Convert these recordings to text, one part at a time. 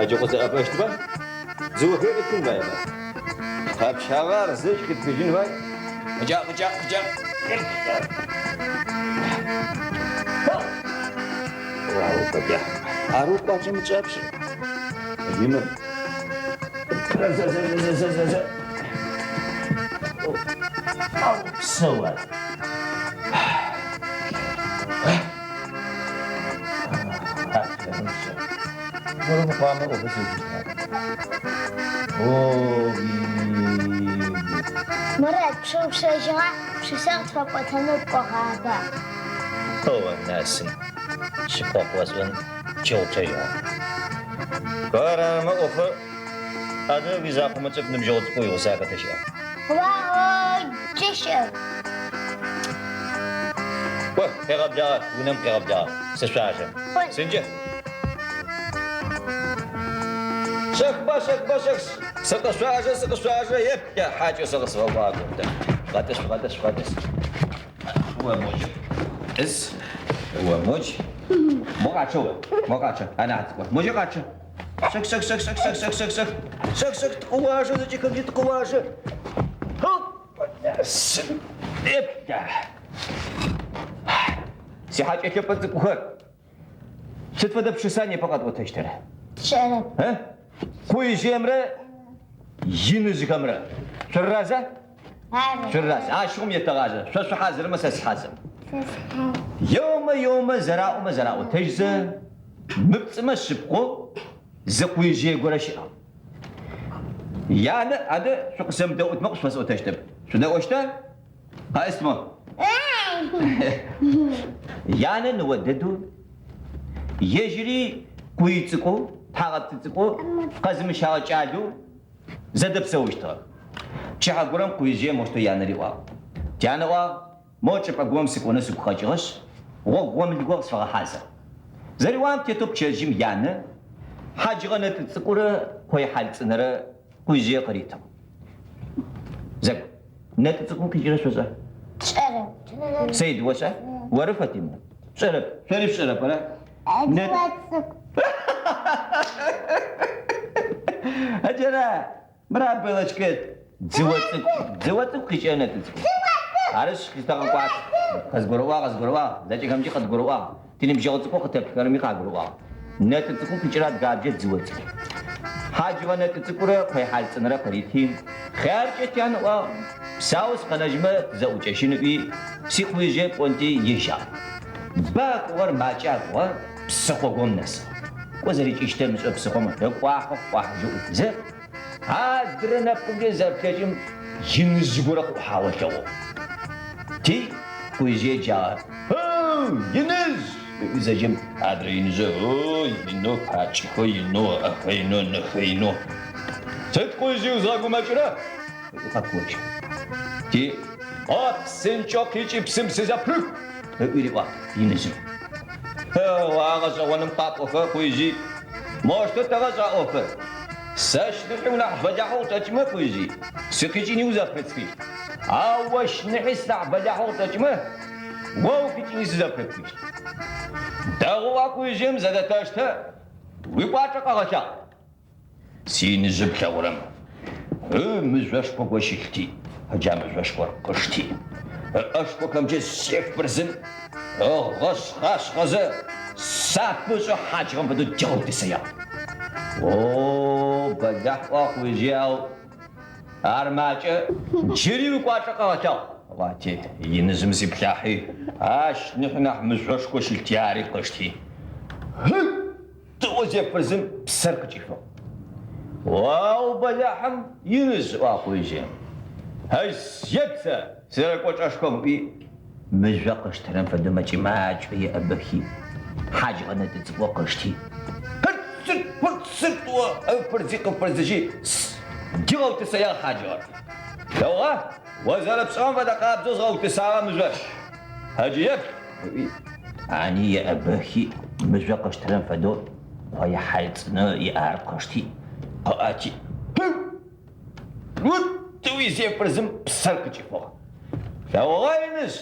Джы къызэӏэбэщтба? Дзыохэр къитхын фаеба? Къэпщагъэр зэкӏ къитхыжьын фай. Къыкӏа, къыкӏа, къыкӏа. Ар укӏуачӏэ мычӏэпщ. Имыр. Зэ, зэ, зэ, зэ, зэ, зэ. Ау, псэу ар. Мурат, пщыгъупшэжьыгъа? Пшысэ къытфэпӏотэнэу пӏогъагъэба? О-анасын, шъыпкъэ къыосӏон, пщыгъупшэжьыгъэ. Армэ ӏофыр, адэ уизакъомэ цӏыф ныбджэгъу цӏыкӏоу уигъусэ хэтэ щыӏа? Уаоджэ щыӏэп. Кӏо, къегъэблагъэх, унэм къегъэблагъэх, сышъуажэ. Сынджэ. Шъэхба, шъэхба, шъэх, сыкъышъуажэ, сыкъышъуажэ, еплъ, хьакӏэу сэ къысфэкӏуагъэм. Шъукъэтӏыс, шъукъэтӏыс, шъукъэтӏыс. О модж, тӏыс, о модж. Мо къачъэ о, мо къачъэ, анахь цӏыкӏур. Моджэ къачъэ. Шъэх, шъэх, шъэх, шъэх, шъэх, шъэх, шъэх, шъэх. Шъэх, шъэх, тыкъыуажэ, зэкӏэхэмкӏи тыкъыуажэ. Сихьакӏэ лъэпӏэ цӏыкӏухэр, сыд фэдэ пшыса непэ къэтӏотэщтыр? Сшӏэрэп. Э? Къуижъыемрэ иныжъхэмрэ. Шъураза? Ары. Шъураз. Ащыгъум етэгъажьэ. Шъо шъухьазырмэ, сэ сыхьазыр. Сэ сыхьазыр. Еомэ, еомэ, зэраӏомэ, зэраӏотэжьзэ, мыпцӏымэ шъыпкъэу зы къуижъые горэ щыӏагъ. Янэ, адэ шъукъысэмыдэӏутмэ къышъуфэсӏотэщтэп. Шъудэӏощта? Къэӏыст мо. Янэ ныо дэдэу, ежьыри къуй цӏыкӏоу, тхьагъэпцӏы цӏыкӏоу, къэзымыщагъэ кӏалэу зэдэпсэущтыгъэх. Пчыхьэ горэм къуижъыем моущтэу янэ риӏуагъ. Тянэ ыӏуагъ, Мо чӏыпӏэ горэм сыкӏонэу сыгу къэкӏыгъэшъ, гъогу гъомыл горэ къысфэгъэхьазыр. Зэриӏуагъэм тетэу пчэдыжьым янэ хьаджыгъэ нэтӏу цӏыкӏурэ къое хьал цӏынэрэ Къуижъые къыритыгъ. Зэгу, нэтӏу цӏыкӏум къикӏырэр шъошӏа? Тшӏэрэп. Саид, ошӏа? Оры, Фатимэ? Пшӏэрэп. Шъори шъушӏэрэп, ара? Дзыо цӏыкӏу. Ыджара, Мыра Белочка, дзыо цӏыкӏу, дзыо цӏыкӏу къикӏырэ нэтӏу цӏыкӏу. Арышъ, къызтэгъэкӏуат. Къызгурыӏуагъ, къызгурыӏуагъ, зэкӏэхэмкӏи къыдгурыӏуагъ. Тиныбджэгъу цӏыкӏоу къытэплъыхэрэми къагурыӏуагъ. Нэтӏу цӏыкӏум къикӏырэ адыгабзэкӏэ дзыо цӏыкӏу. Хьаджыгъэ нэтӏу цӏыкӏурэ къое хьал цӏынэрэ къырити, хъяркӏэ тян ыӏуагъ, псаоу сыкъэнэжьмэ тызэӏукӏэжьын ыӏуи, сикъуижъые пӏонти ежьагъ. Бэ акӏугъэр, макӏэ акӏугъэр, псыхъо горэм нэсыгъ. Кӏо зэрикӏыщтыр ымышӏэу псыхъом ыкӏуахьэу къыкӏуахьыжьэу ӏутызэ, Адрэ нэпкъымкӏэ зэплъэкӏым иныжъ горэ къыӏухьагъэу ылъэгъугъ. Ти Къуижъые джагъэ, Ы-ы, иныжъ! ыӏуи зэджэм, адрэ иныжъыр, Ы-ы, инэу, пакӏэхэ инэу, ыӏэхэ инэу, ынэхэ инэу. Сыд Къуижъый узгъэгумэкӏырэ? ыӏуи къэкуожьыгъ. Ти, О псынкӏэу къикӏи псым сызэпрых! ыӏуи риӏуагъ иныжъым. Ы-ы, гъэшӏэгъоным къапӏохэ, Къуижъый, моущтэу тэгъэшӏа ӏофыр. Сэщ нахьи унахь бэлахьэу къычӏэкӏымэ, Къуижъый, сыкъикӏыни узэпрысхыщт. Ау ощ нахьи сынахь бэлахьэу къычӏэкӏымэ, о укъикӏыни сызэпрыпхыщт. Дэгъугъа Къуижъыем зэдэтэштэ, уикӏуачӏэ къэгъэлъагъу. Сииныжъы плъэгъурэм ы мыжъошхо го щылъти, ыджа мыжъошхор къышти, ыӏэшхохэмкӏэ зефырзым ыгъэшъхъашъхъэзэ, сапэ ышӏэу хьаджыгъэм фэдэу дигъэутысэягъ. О, бэлахь ыӏуагъ Къуижъые, ау ар макӏэ, джыри уикӏуачӏэ къэгъэлъагъу, ыӏуати, иныжъым зиплъахьи, ащ нахьи нахь мыжъошхо щылъти, ари къышти, ы. Тӏо зефырзым псэр къыкӏифыгъ. Уау, бэлахьым иныжъ, ыӏуагъ Къуижъыем. Еплъ сэ сызэрэкӏочӏэшхом, ыӏуи, мыжъо къыштэрэм фэдэу мэкӏэ-макӏэу еӏэбэхи, хьаджыгъэ нэтӏу цӏыкӏур къышти, пырцырт, пырцырт ыӏо ыфырзи къыфырзыжьи, дигъэутысэягъ хьаджыгъэр. Дэгъугъа, о зэрэпшӏыгъэм фэдэ къабзэу згъэутысагъэ мыжъор. Ыджы еплъ! Ыӏуи, ӏани еӏэбэхи, мыжъо къыштэрэм фэдэу къое хьал цӏынэ иӏэр къышти, къыӏэти, Хьы! Ут! Ыӏуи зефырзым псэр къыкӏифыгъ. Плъэгъугъа, иныжъ?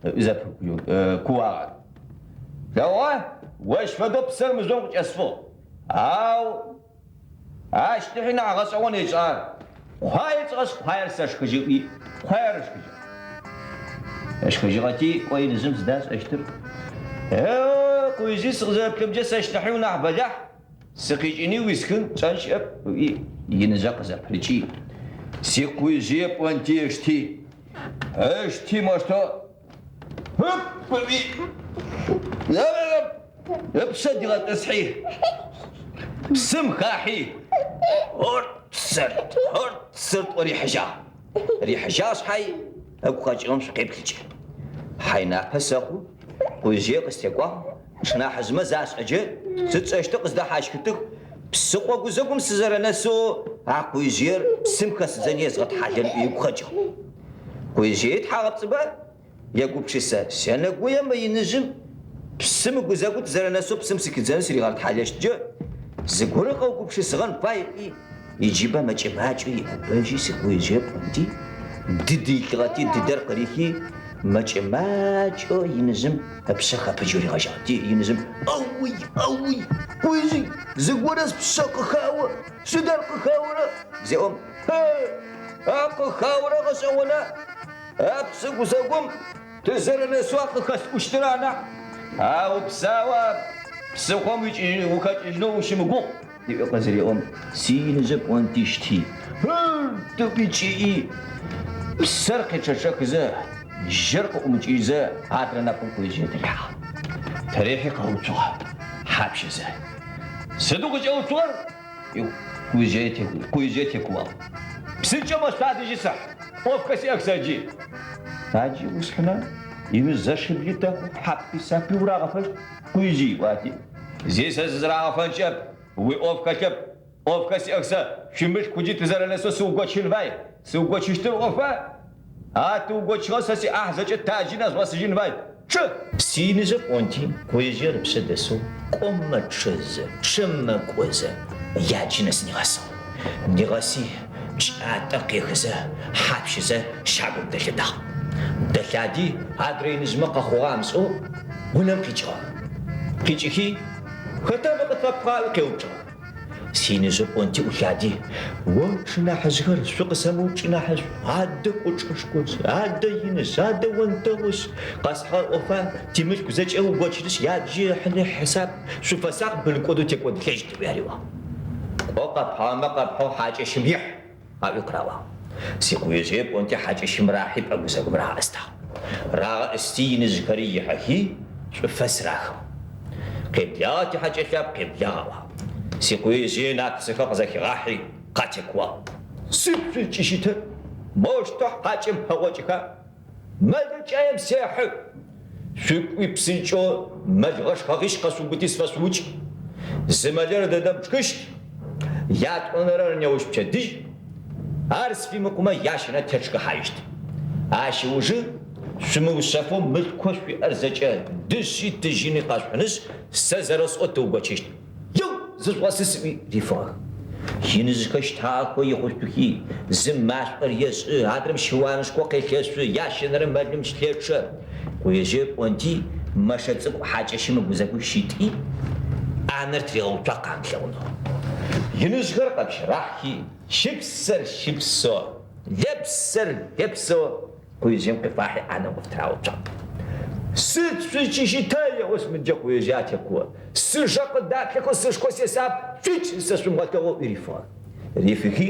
Ыӏуи зэпыкууагъэ. Плъэгъугъа, ощ фэдэу псэр мыжъом къыкӏэсфыгъ. Ау ащ нахьи нахь гъэшӏэгъон ешӏа? Къуае тшӏыгъэшъ, къуаер сэшхыжьы ыӏуи, къуаер ышхыжьыгъ. Ышхыжьыгъэти, кӏо иныжъым сыда ышӏэщтыр? Е-о, Къуижъый, сыкъызэрэплъырэмкӏэ сэщ нахьи унахь бэлахь, сыкъикӏыни уисхын пшӏэн щыӏэп, ыӏуи, иныжъэ къызэпырыкӏи, сикъуижъые пӏонти ышти, ышти моущтэу Ып! Ыӏуи, ыпшъэ дигъэтӏысхьи, псым хахьи, орт-сэрт, орт-сэрт ӏо рихьыжьагъ. Рихьыжьагъ шъхьай, ыгу къэкӏыгъэм шъукъеплъыкӏ. Хьайнапэ сэхъу, Къуижъые къыстекӏуагъ, сшынахьыжъмэ зашӏэджэ, сыд тшӏэщтыр къыздэхьащхытых, псыхъо гузэгум сызэрэнэсэу а къуижъыер псым хэсыдзэни езгъэтхьалэн ыӏуи ыгу къэкӏыгъ. Къуижъые тхьагъэпцӏыба? Егупшысэ, Сенэгуе мы иныжъым псым ыгузэгу тызэрэнэсэу псым сыхидзэнэу сыригъэтхьалэщтджэ, зыгорэ къэугупшысыгъэн фай ыӏуи, иджыбэ мэкӏэ-макӏэу иӏэбэжьи сикъуижъые пӏонти, дыды илъыгъэти, дыдэр къырихи, мэкӏэ-макӏэу иныжъым ыпшъэ хэпыджэу ригъэжьагъ. Ти иныжъым, Ӏэуй, ӏэуй, къуижъый, зыгорэ спшъэ къыхао, сыд ар къыхаорэ? Зеӏом, Хьы, а къыхаорэ гъэшӏэгъона? А псы гузэгум тызэрэнэсэу а къыхэсӏущтыр анахь. Ау псау а псыхъом ухэкӏыжьынэу ущымыгугъ, ыӏуи къызыреӏом, сииныжъы пӏонти щти, ыӏуи кӏыи, псэр къечъэчъэхызэ, жьыр къыӏумыкӏыжьызэ, адрэ нэпкъым къуижъые тырихьагъ. Тырихьи къэуцугъ, хьапщызэ. Сыд укъыкӏэуцугъэр? Къуижъые текууагъ. Псынкӏэу мо шъуадэжьи сыхь, ӏофхэр сиӏэх сэ джы. Таджи усхьына, иныжъ зэшибли тэхъу, хьапи сапи урагъэфэщт, Къуижъый ыӏуати. Зи сэ сызэрагъэфэнкӏэп, уиӏоф хэлъэп, ӏофхэр сиӏэх сэ, шъуимылъку джы тызэрэнэсэу сыугочын фай, сыугочыщтыр ӏофа? А тыугочыгъэ сэ сиӏахь зэкӏэ таджи нэзгъэсыжьын фай. Чъы! Сииныжъы пӏонти, къуижъыер ыпшъэ дэсэу кӏомэ чъэзэ, чъэмэ кӏозэ, яджы нэс нигъэсыгъ. Нигъэси, пкӏатӏэ къехызэ, хьапщызэ щагум дэлъэдагъ. Дэлъади, адрэ иныжъмэ къэхъугъэ амышӏэу унэм къикӏыгъэх. Къикӏыхи, хэта мы къытфэпхъыгъэ аӏуи къеупчӏыгъэх. Синыжъы пӏонти ӏулъади, О сшынахьыжъхэр, шъукъысэмыупчӏ нахьышӏу, адэ кӏочӏэшхошъ, адэ инышъ, адэ онтэгъушъ, къэсхьыгъэр ӏофа, тимылъку зэкӏэ ыугочынышъ, ябжьи ыхьын ихьисап, шъуфэсакъ бынкӏодэу текӏодылӏэщт, ыӏуи ариӏуагъ. Кӏо къэпхьыгъэмэ къэпхьыгъ, хьакӏэщым ихь, аӏуи къыраӏуагъ. Сикъуижъые пӏонти хьакӏэщым рахьи пӏэ гузэгум рагъэӏыстагъ. Рагъэӏысти иныжъхэри ихьэхи, шӏуфэс рахыгъ. Къеблагъэ тихьэкӏэ лъапӏ, къеблагъ аӏуагъ. Сикъуижъые ынапцэхэр къызэхигъахьи, къатекууагъ. Сыд шъузкӏыщытыр? Моущтэу хьакӏэм пэгъокӏыха? Мэлыкӏаем сехьы! Шъукӏуи псынкӏэу мэл гъэшхэгъищ къэшъуубыти сфэшъуукӏ. Зы мэлыр ардэдэм тшхыщт, ятӏонэрэр неущ пчэдыжь, ар сфимыкъумэ ящэнэр тетшхыхьажьыщт. Ащ ыужы шъумыушъэфэу мылъкоу шъуиӏэр зэкӏэ дышъи тыжьыни къэшъухьынышъ, сэ зэрэсӏоу тыугочыщт. Еу, зыжъугъэсыс ыӏуи рифыгъэх. Иныжъхэр щтагъэхэу ихъушъухи, зым машӏор ешӏы, адрэм щыуанышхо къелъэшъу, ящэнэрэм мэлым лъэчъэ. Къуижъые пӏонти, мэшэ цӏыкӏу хьакӏэщым ыгузэгу щитӏи, ӏанэр тыригъэуцуагъ къамылъэгъунэу. Иныжъхэр къэпщэрахьхи, щыпсэр щыпсэу, лэпсэр лэпсэу Къуижъыем къыфахьи ӏанэм къыфытырагъэуцуагъ. Сыд шъузкӏыщыта, еӏошъ мыджэ Къуижъые атекуо. Сыжэ къыдаплъэхэу сышхэу сесагъэп, шъуикӏ зысэшъумыгъэлъэгъоу ыӏуи рифыгъэх. Рифыхи,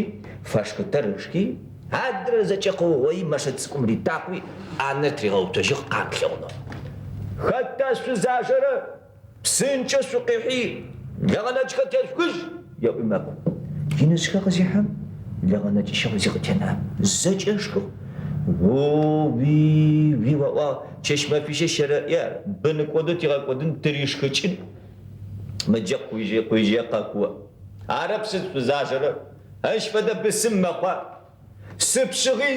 фэшхытэр ышхи, адрэр зэкӏэ къыугъои мэшэ цӏыкӏум ритакъуи, ӏанэр тыригъэуцожьыгъ къамылъэгъунэу. Хэта шъузажэрэр? Псынкӏэу шъукъихьи, лэгъэ нэкӏхэр тешъухыжь, еӏуи мэкӏо. Иныжъхэр къызехьэм, лэгъэ нэкӏыщыгъ зи къытенагъэп, зэкӏэ ышхыгъ. О-уи-уи, аӏуагъ, чэщ-мэфищэ щэрэӏи ар, бын кӏодэу тигъэкӏодын тыришхыкӏын. Мыджэ Къуижъые Къуижъые къэкӏо. Арэп сыд шъузажэрэр, ащ фэдэ бысым мэхъуа? Сыпшъыгъи,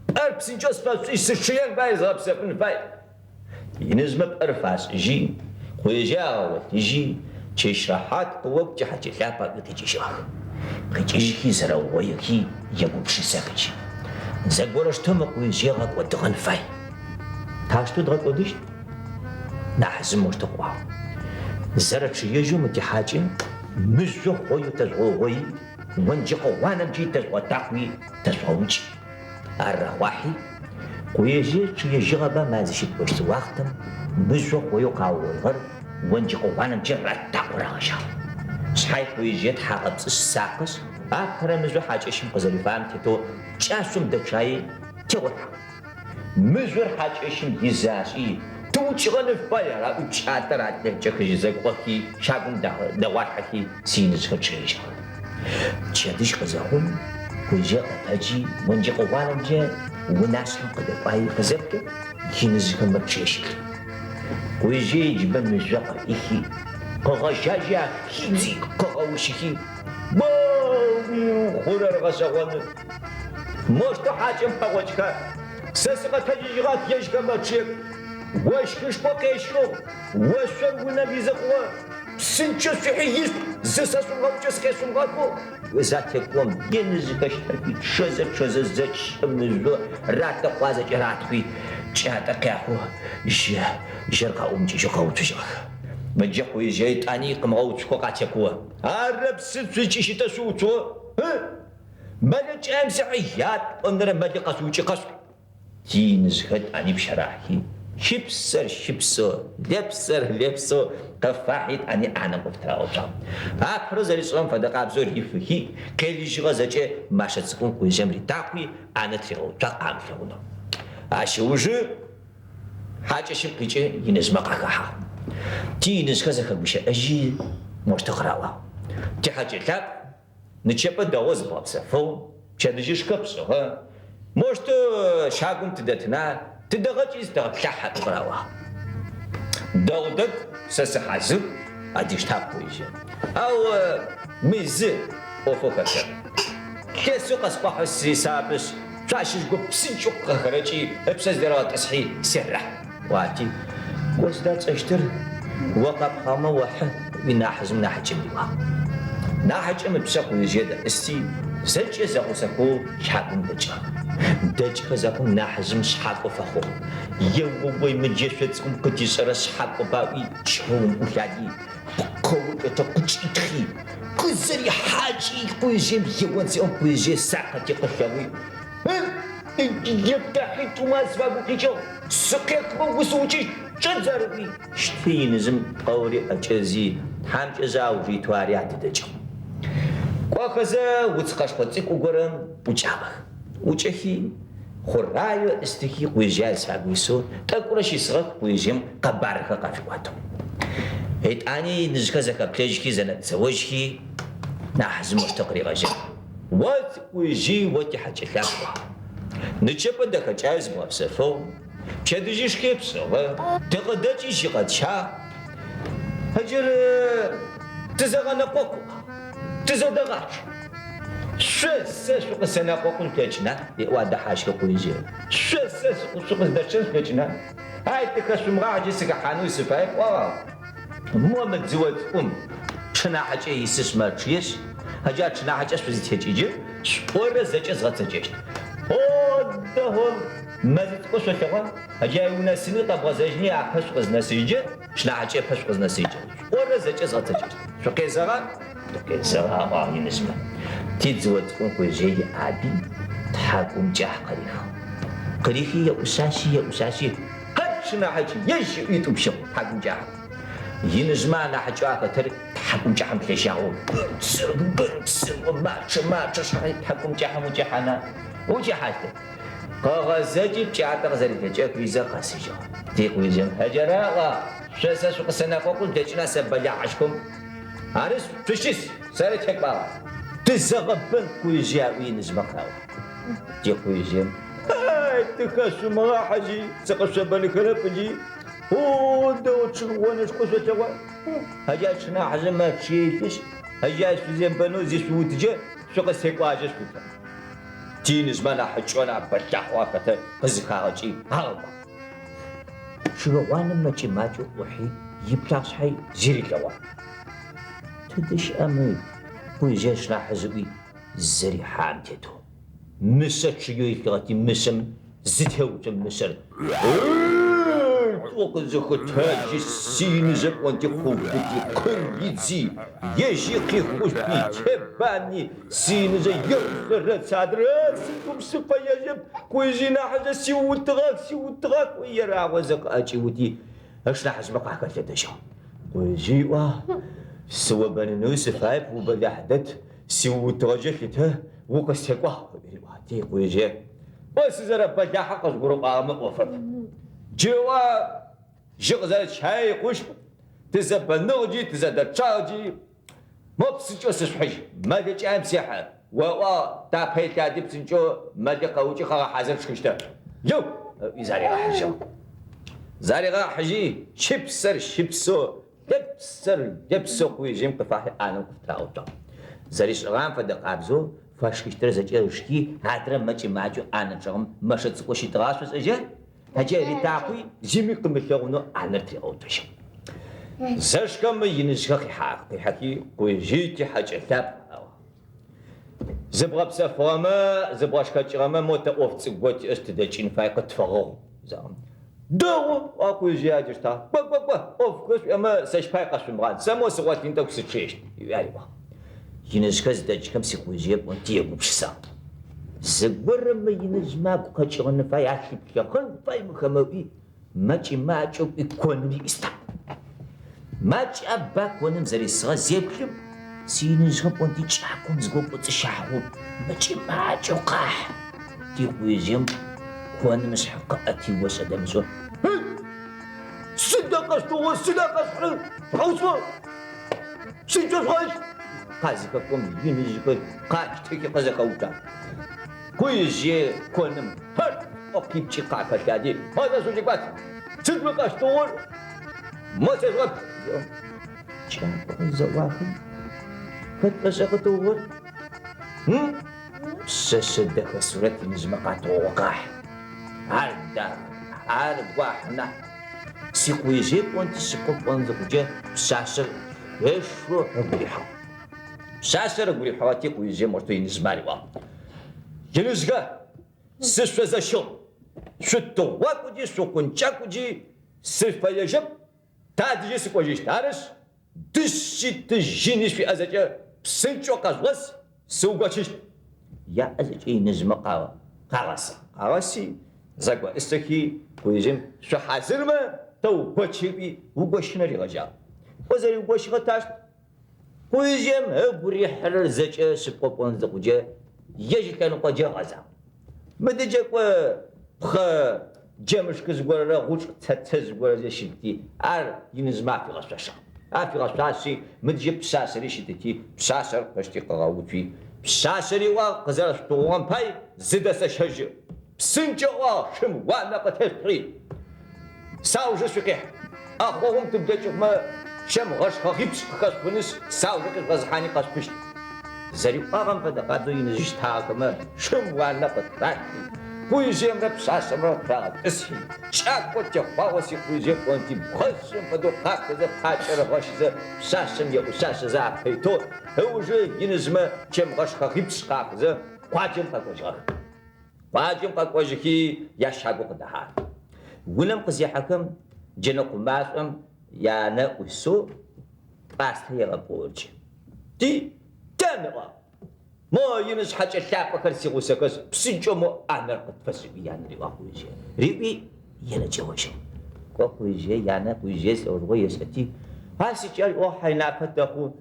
пӏэр псынкӏэу сфэшъушӏи, сычъыен фай, згъэпсэфын фай. Иныжъмэ пӏэр фашӏыжьи, къуежъые агъэгъолъыжьи, чэщ рэхьат къыокӏу тихьэкӏэ лъапӏ аӏуи къикӏыжьыгъэх. Къикӏыжьхи зэрэугъоихи егупшысэхыкӏ. Зэгорэущтэу мы къуежъые гъэкӏодыгъэн фай. Таущтэу дгъэкӏодыщт? Нахьыжъым моущтэу къыӏуагъ. Зэрэчъыежьэу мы тихьакӏэ мыжъо хъоеу тэжъугъэугъои, онджэкъ гъуанэмкӏи тэжъугъэтакъуи тэжъугъэукӏ. Ар рахъуахьи, Къуежъые чъыежьыгъэба мазэ щытӏощт уахътэм мыжъо хъоеу къаугъоигъэр онджэкъ гъуанэмкӏэ ратакъоу рагъэжьагъ. Шъхьай Къуежъые тхьагъэпцӏышъ сакъышъ, апэрэ мыжъо хьакӏэщым къызэрифагъэм тетэу кӏашъом дэчъаи, тегъолъхьагъ. Мыжъор хьакӏэщым изы ашӏи, тыукӏыгъэн фай араӏуи пкӏантӏэр алъэкӏэхыжьызэ кӏохи, щагум дэгъуалъхьэхи, сииныжъхэр чъыежьыгъэх. Пчэдыжь къызэхъум, Къуижъые къэтэджи, онджэкъ гъуанэмкӏэ унашъхьэм къыдэкӏуаи къызэплъым, иныжъхэм мэчъые щылъ. Къуижъые иджыбэ мыжъо къыӏихи, къыгъэжьажьи ахидзи, къыгъэущыхи, Боу хъурэр гъэшӏэгъоны! Моущтэу хьакӏэм пэгъокӏха? Сэ сыкъэтэджыжьыгъах, ежьхэр мэчъыех. Ощхышхо къещхыгъ, ошъор унэм изы хъугъэ. Псынкӏэу шъухьи ишъушӏ, зысэшъумыгъэукӏэу сыкъешъумыгъэхэу. Затекӏом, иныжъхэр щтэхи, чъэзэ чъэзэ зэкӏэ мыжъо ратэкъуа зэкӏэратхъуи, пкӏантӏэ къяхьу жьы, жьэр къаӏумыкӏыжьэу къэуцужьыгъэх. Мыджэ Къуижъые етӏани къымыгъэуцухэу къатекуо. Арэп сыд шъузкӏыщытэшъууцугъэр, ы? Мэлэкӏаем сихьи ятӏонэрэ мэлы къэшъуукӏи къэшъухь. Тииныжъхэр етӏани пщэрахьи, щыпсэр щыпсэу, лэпсэр лэпсэу къыфахьи етӏани ӏанэм къыфытырагъэуцуагъ. Апэрэу зэришӏыгъэм фэдэ къабзэу рифыхи, къелыжьыгъэ зэкӏэ машэ цӏыкӏум къуижъэм ритакъуи, ӏанэ тыригъэуцуагъ къамылъэгъунэу. Ащ ыужы хьакӏэщым къикӏи иныжъмэ къахэхьагъ. Тииныжъхэр зэхэгущыӏэжьи моущтэу къыраӏуагъ, Тихьакӏэ лъапӏ, Нычэпэ дэгъоу зыбгъэпсэфыгъ, пчэдыжьышхэ пшӏыгъэ, моущтэу щагум тыдэтына, тыдэгъэкӏи зытэгъэплъахь аӏуи къыраӏуагъ. Дэгъу дэд, сэ сыхьазыр, адиштагъ Къуижъые. Ау мы зы ӏофэу хэлъыр. Лъэсэу къэскӏуахьэу сисабышъ, шъуащыщ го псынкӏэу къыхэрэкӏи, ыпшъэ зыдерэгъэтӏысхьи, серэхь. Ыӏуати, кӏо сыда тшӏэщтыр, о къэпхьыгъэмэ охьы, ыӏуи нахьыжъым нахьыкӏэм риӏуагъ. Нахьыкӏэм ыпшъэ Къуижъые дэӏысти, зэкӏэ зэгъусэхэу щагум дэкӏыгъэх. Дэкӏхэ зэхъум нахьыжъым шъхьакӏо фэхъугъ. Еоой, мы джэшъо цӏыкӏум къытишӏэрэ шъхьакӏоба ыӏуи чэум ӏулъади, пкъэур кӏэтэу къыкӏитхъи, къызэрихьакӏи Къуижъыем еон зеӏом Къуижъые сакъыти къылъэгъуи, Ептэхьитӏумэ азыфагу укъикӏыгъ, сыкъехмэ усыукӏыщт, чӏэдз ар ыӏуи, щти иныжъым пкъэури ӏэкӏэзи, тхьамыкӏэжъы ауж итэу ари адыдэкӏыгъ. Кӏохэзэ уц къэшхъо цӏыкӏу горэм ӏукӏагъэх. ӏукӏэхи, хъураеу ӏыстыхи Къуижъые азыфагу исэу тӏэкӏурэ щысыгъэх Къуижъыем къэбархэр къафиӏуатэу. Етӏани иныжъхэр зэхэплъэжьхи зэнэпцэожьхи, нахьыжъым моущтэу къыригъэжьагъ. О Къуижъый, о тихьэкӏэ лъапӏ. Нычэпэ дэхэкӏаеу зыбгъэпсэфыгъ, пчэдыжьышхи пшӏыгъэ, тыкъыдэкӏи жьы къэтщагъ. Ыджыры тызэгъэнэкъокъу, тызэдэгъачъ. Шъо сэ шъукъысэнэкъокъун шъулъэкӏына? еӏо дэхьащхы Къуижъые. Шъо сэ шъукъыздэчъэн шъулъэкӏына? Ай, тыхэшъумыгъахь джы сыхэхьанэу сыфаеп, ыӏуагъ. Мо мы дзыо цӏыкӏум тшынахьыкӏэ исышъ мэчъыешъ, ыджа тшынахьыкӏэ шъузытекӏыджэ, шъуӏорэ зэкӏэ згъэцэкӏэщт. О, дэгъу, мэзы цӏыкӏур шъолъэгъуа? Ыджа унэсыни къэбгъэзэжьыни апэ шъукъызнэсыжьджэ, шъушынахьыкӏэ ыпэ шъукъызнэсыжьджэ, шъуӏорэ зэкӏэ згъэцэкӏэщт. Шъукъезэгъа? Тыкъезэгъы, аӏуагъ иныжъмэ. Тидзыо цӏыкӏум Къуижъые иӏаби тхьакӏумкӏыхь къырихыгъ. Къырихи еӏушъашъи, еӏушъашъи, Хэт пшынахьыкӏ, ежь ыӏуи ытӏупщыгъ тхьакӏумкӏыхьым. Иныжъмэ анахьыкӏэу ахэтыр тхьакӏумкӏыхьым лъежьагъэу бырсыр, бырсыр, мачъэ, мачъэ шъхьай тхьакӏумкӏыхьым укӏэхьана? Укӏэхьащтэп. Къыгъэзэкӏи пкӏантӏэ къызэрилъэкӏэхызэ къэсыжьыгъ. Ти Къуижъыем Хьаджэраӏуагъ, шъо сэ шъукъысэнэкъокъун шъулъэкӏына сэ бэлахьышхом? Арышъ, шъущыс, сэры текӏуагъэр. Тызэгъэбэн Къуижъый аӏуи иныжъмэ къыраӏуагъ. Ти Къуижъыем Ай, тыхэшъумыгъахьэжьи, сыкъышъобэныхэрэп ыджи, о, дэгъу чъыг гъонышхо шъолъэгъуа? Ыджа шъушынахьыжъы мэчъые илъышъ, ыджа шъуземыбэнэу зишъуутыджэ, шъукъыстекӏуажьэ шъулъэ. Тииныжъмэ нахьыкӏэу нахь бэлахьэу ахэтыр къызыхагъэкӏи агъэкӏуагъ. Чъыг гъуанэм мэкӏэ-макӏэу ӏухьи, иплъагъ шъхьай зи рилъэгъуагъ. Тыдэ щыӏа мы Къуижъые ышнахьыжъ ыӏуи, зэрихьагъэм тетэу мышъэ чъыеу илъыгъэти, мышъэм зытеуцом, мышъэр ы-ы-ы-тӏо къызэхэтэджи, сииныжъэ пӏонти къыубыти, къыридзи, ежьи къихъушъуи, тебани, сииныжъэ еӏушъэрэц адрэ, ы, сыгум сыфэежьэп, Къуижъый нахьыжъэ сиутыгъэх, сиутыгъэх ыӏуи, ерагъозэ къыӏэкӏиути, ышнахьыжъмэ къахэлъэдэжьыгъ. Къуижъый ыӏуагъ, Сыобэнынэуи сыфаеп, убэлахь дэд, Сиуутыгъэкӏэ лъытэ, укъыстекӏуагъ, риӏуагъ ти Къуижъые. Кӏо, сызэрэбэлахьыр къызгурыӏуагъэмэ ӏофэп. Джы ыӏуагъ, жьы къызэрэтщае икъущт, тызэбэныгъ джи, тызэдэчъагъ джи, мо псынкӏэу сышъухьыжь, мэлыкӏаем сехьы. О ыӏуагъ, тапэ илъади псынкӏэу мэлы къэукӏи къэгъэхьазыр тшхыщтыр. Еу! ыӏуи заригъэхьыжьыгъ. Заригъэхьыжьи, щыпсэр щыпсэу Лэпсыр лэпсэу Къуижъыем къыфахьи ӏанэм къыфытырагъэуцуагъ. Зэришӏыгъагъэм фэдэ къабзэу фашхыщтыр зэкӏэ ышхи, адрэм мэкӏэ-макӏэу ӏанэ чӏэгъым мэшэ цӏыкӏоу щытыгъа шъошӏэжьа? Ыджа ритакъуи, зыми къымылъэгъунэу ӏанэр тыригъэуцожьыгъ. Зэшхэм иныжъхэр къихьагъэх. Къихьэхи, Къуижъый тихьэкӏэ лъапӏ, аӏуагъ. Зыбгъэпсэфыгъэмэ, зыбгъэшхэкӏыгъэмэ, мо тэ ӏоф цӏыкӏу горэ тиӏэшъ тыдэкӏын фай, къытфэгъэгъу, заӏом. Дэгъу, ыӏуагъ Къуижъые адиштагъ. Кӏо, кӏо, кӏо, ӏофхэр шъуиӏэмэ, сэщ пай къэшъумыгъан, сэ мо сыгъолъын тӏэкӏу сычъыещт, ыӏуи ариӏуагъ. Иныжъхэр зыдэкӏхэм си Къуижъые пӏонти егупшысагъ. Зыгорэм мы иныжъмэ агу къэкӏыгъэн фай, алъыплъэгъэн фай мыхэмэ ыӏуи, Мэкӏэ-макӏэу кӏуи коным иӏистагъ. Макӏа ба коным зэрисыгъэр зеплъым, сииныжъхэр пӏонти кӏаком зыгорэ кӏоцӏыщагъэу мэкӏэ-макӏэу къахьы. Ти Къуижъыем коным ышъхьэ къыӏэти ошӏэ-дэмышӏэу Ы! Сыда къэшъутыгъугъэр, сыда къэшъухьыр? Тхьаусхэ! Псынкӏэу шъугъэӏылъ! Къазыхэкӏом иныжъхэр къащтэхи къызэхэуцуагъ. Къуижъые коным пэрт къипкӏи къахэлъади, Модэ шъулъыкӏуат! Сыд мы къэшъутыгъугъэр? Мо сежъугъэплъ! Кӏакор зэӏуахым, хэт пшӏошӏа къытыгъугъэр? Пшъэшъэ дэхэ сурэт иныжъмэ къатыгъугъэу къахь. Ар дахэ, ар гуахь нахь. Си Къуижъые пӏонти шъыпкъэу пӏон зыхъукӏэ, пшъашъэр лъэшэу ыгу рихьыгъ. Пшъашъэр ыгу рихьыгъэти, Къуижъые моущтэу иныжъмэ ариӏуагъ. Иныжъхэ, сышъозэщыгъ, шъутыгъуакӏоджи шъухъункӏакӏоджи сышъуфэежьэп, тадэжьи сыкӏожьыщт. Арышъ, дышъи тыжьыни шъуиӏэ зэкӏэ псынкӏэу къэжъугъэс, сыугощыщт. Яӏэ зэкӏэ иныжъмэ къагъэсыгъ. Къагъэси, зэгоӏысэхи, Къуижъыем шъухьазырмэ, тэугощы ыӏуи, угощыныр ригъэжьагъ. Кӏо зэриугощыгъэ ташт. Къуижъыем ыгу рихьырэр зэкӏэ шъыпкъэу пӏон зыхъукӏэ, ежь ылъэныкъоджэ ыгъэзагъ. Мыдыджэ кӏо пхъэ джэмышхыжъ горэрэ гъучӏ цэцэжъ горэзэ щытти, ар иныжъмэ афигъэшъошагъ. Афигъэшъуаши, мыдыджэ пшъашъэри щытыти, пшъашъэр къышти къыгъэуцуи, пшъашъэр ыӏуагъ, Къызэрэшъутыгъугъэм пай зыдэсэщэжьы. Псынкӏэу ыӏуагъ, шым уанэ къытешъулъхьи, саужы шъукъихь. ӏэхъогъум тыблэкӏы хъумэ, чэм гъэшхэгъипшӏ къыхэшъуфынышъ, саужы къишъугъэзыхьани къэшъуфыщт. Зэриӏуагъэм фэдэ къабзэу иныжъ щтагъэхэмэ, шым уанэ къытралъхьи, Къуижъыемрэ пшъашъэмрэ тырагъэтӏысхьи, кӏакӏо техъуагъэу си Къуижъые пӏонти, бгъэжъым фэдэу къаплъэзэ, пакӏэр ыгъэщызэ, пшъашъэм еӏушъашъэзэ апэ итэу, ыужы иныжъмэ чэм гъэшхэгъипшӏ къахьызэ, къуаджэм къэкӏожьыгъэх. Къуаджэм къэкӏожьыхи, ящагу къыдэхьагъэх. Унэм къызехьэхэм, джэныкъо машӏом янэ ӏусэу пӏастэ егъэпӏоркӏы. Ти, тян, ыӏуагъ, мо иныжъ хьэкӏэ лъапӏэхэр сигъусэхэшъ, псынкӏэу мо ӏанэр къытфэшӏ, ыӏуи янэ риӏуагъ Къуижъые. Риӏуи, енэкӏэожьыгъ. Кӏо, Къуижъые янэ Къуижъые лӏэужыгъо ешӏэти, а сикӏал, ыӏуагъ, хьайнапэ тэхъу,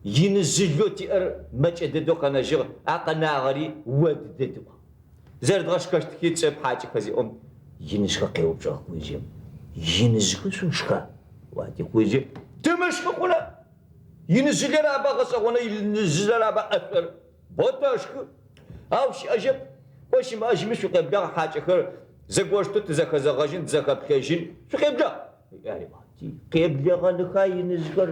Иныжъылэу тиӏэр мэкӏэ дэдэу къэнэжьыгъ, а къэнагъэри од дэд ыӏуагъ. Зэрэдгъэшхэщтхи тшӏэрэп хьакӏэхэр зеӏом, иныжъхэр къеупчӏыгъ Къуижъыем. Иныжъхэр шъошха? ыӏуагъэти Къуижъые, Тымышхы хъуна? Иныжъылэр аба гъэшӏэгъоныр, иныжъылэр аба ӏэшӏур? Бо тэшхы. Ау щыӏэжьэп. Кӏо щымыӏэжьми шъукъеблагъ хьакӏэхэр, зэгощтэу тызэхэзэгъэжьын, тызэхэплъэжьын, шъукъеблагъ! Ыӏуи ариӏуагъ. Къеблэгъэнха иныжъхэр,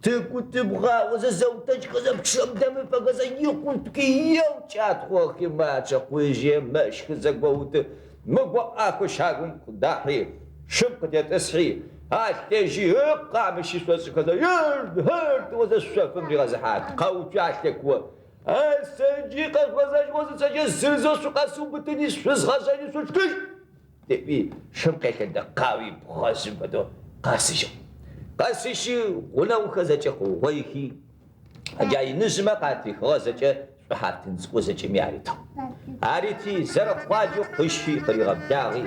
тыгу-тыбгъаӏозэ, зэутэкӏхэзэ, пчъэм дэмыфэхэзэ, икъунтки еу кӏатхъохи, мачъэ Къуижъые мэщхы зэгоуты, мыгуӏахэу щагум къыдахьи, Шым къытетӏысхьи, алъежьи, ыкъамыщи шӏошӏыхэзэ, ырд, ырд ыӏозэ шъофым ригъэзыхьагъ. Къэуцуи алъекуо. А сэ джы къэжъугъэзэжьыгъэу зыцӏэкӏэ зырызэу шъукъэсыубытыни, шъузгъэжъэни шъушхыщт! Ыӏуи, шым къелъэдэкъауи, бгъэжъым фэдэу къэсыжьыгъ. Къэсыжьи, гъунэгъухэр зэкӏэ къыугъоихи, Джа иныжъымэ къатрихыгъэ зэкӏэ шӏухьафтын цӏыкӏу зэкӏэми аритыгъ. Арити, зэрэкъуаджэу къыщи къыригъэблагъи,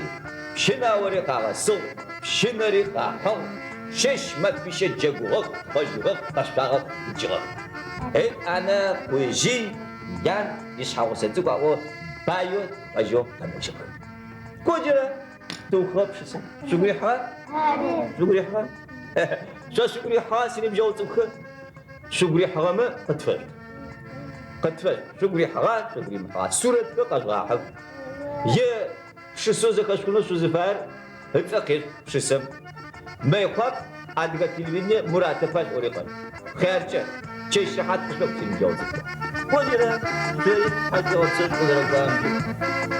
пщынаори къагъэсыгъ, пщынэри къахьыгъ, чэщ-мэфищэ джэгугъэх, тхъэжьыгъэх, къэшъуагъэх, уджыгъэх. Етӏанэ Къуижъый ян ишъхьэгъусэ цӏыкӏу аӏоу баеу тхъэжьэу къэнэжьыгъэх. Кӏо джырэ тыухыгъэ пшысэ. Шъугу рихьыгъа? Шъугу рихьыгъа? Шъо шъугу рихьыгъа, синыбджэгъу цӏыкӏухэр? Шъугу рихьыгъэмэ, къытфэшъут. Къытфэшъут. Шъугу рихьыгъа, шъугу римыхьыгъа? Сурэтхэр къэжъугъахьых. Е пшысэу зэхэшъухынэу шъузыфаер ыцӏэ къешъут пшысэм. Мыекъуап, Адыгэ телевидение Муратэ пай шъуӏори къэшъут. Хъяркӏэ, чэщ рэхьат къышъокӏу синыбджэгъу цӏыкӏухэр. Кӏо джырэ, шъори тхьашъуегъэпсэу шъукъызэрэкӏуагъэмкӏэ.